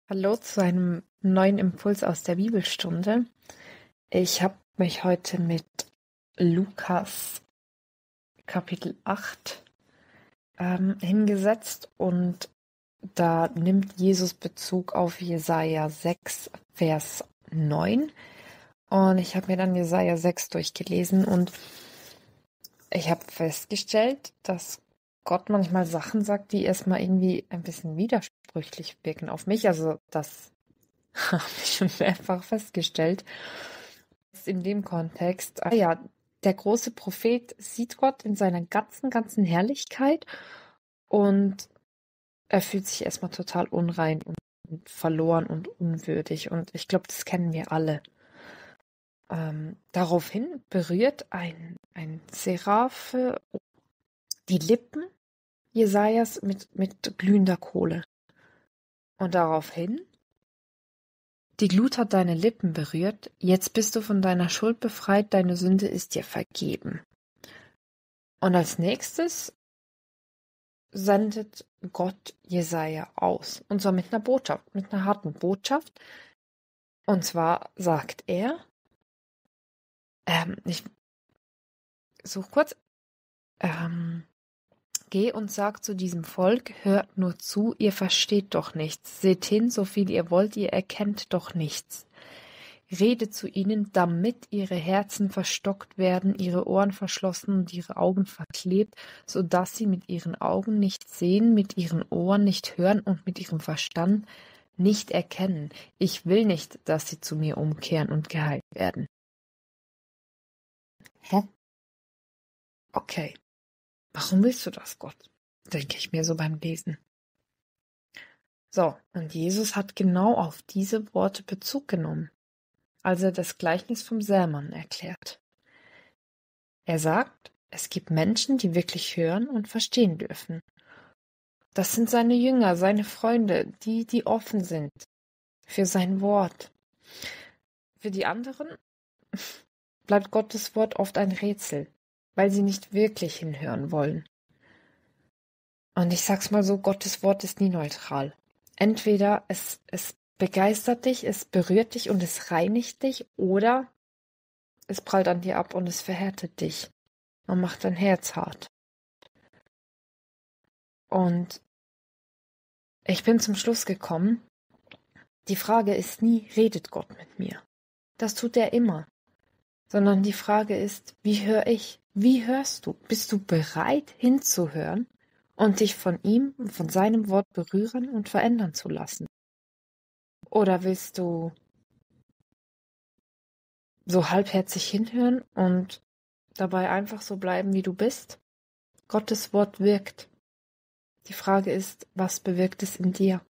Hallo zu einem neuen Impuls aus der Bibelstunde. Ich habe mich heute mit Lukas Kapitel 8 hingesetzt und da nimmt Jesus Bezug auf Jesaja 6, Vers 9. Und ich habe mir dann Jesaja 6 durchgelesen und ich habe festgestellt, dass Gott manchmal Sachen sagt, die erstmal irgendwie ein bisschen widersprüchlich wirken auf mich. Also das habe ich schon mehrfach festgestellt. In dem Kontext, der große Prophet sieht Gott in seiner ganzen Herrlichkeit und er fühlt sich erstmal total unrein und verloren und unwürdig. Und ich glaube, das kennen wir alle. Daraufhin berührt ein Seraph die Lippen Jesajas mit glühender Kohle. Und daraufhin: Die Glut hat deine Lippen berührt, jetzt bist du von deiner Schuld befreit, deine Sünde ist dir vergeben. Und als nächstes sendet Gott Jesaja aus, und zwar mit einer Botschaft, mit einer harten Botschaft. Und zwar sagt er, ich suche kurz, geh und sag zu diesem Volk, hört nur zu, ihr versteht doch nichts, seht hin, so viel ihr wollt, ihr erkennt doch nichts. Rede zu ihnen, damit ihre Herzen verstockt werden, ihre Ohren verschlossen und ihre Augen verklebt, so dass sie mit ihren Augen nicht sehen, mit ihren Ohren nicht hören und mit ihrem Verstand nicht erkennen. Ich will nicht, dass sie zu mir umkehren und geheilt werden. Hä? Okay. Warum willst du das, Gott? Denke ich mir so beim Lesen. So, und Jesus hat genau auf diese Worte Bezug genommen, als er das Gleichnis vom Sämann erklärt. Er sagt, es gibt Menschen, die wirklich hören und verstehen dürfen. Das sind seine Jünger, seine Freunde, die offen sind für sein Wort. Für die anderen bleibt Gottes Wort oft ein Rätsel, weil sie nicht wirklich hinhören wollen. Und ich sag's mal so, Gottes Wort ist nie neutral. Entweder es begeistert dich, es berührt dich und es reinigt dich, oder es prallt an dir ab und es verhärtet dich und macht dein Herz hart. Und ich bin zum Schluss gekommen, die Frage ist nie, redet Gott mit mir? Das tut er immer. Sondern die Frage ist, wie höre ich? Wie hörst du? Bist du bereit hinzuhören und dich von ihm, von seinem Wort berühren und verändern zu lassen? Oder willst du so halbherzig hinhören und dabei einfach so bleiben, wie du bist? Gottes Wort wirkt. Die Frage ist, was bewirkt es in dir?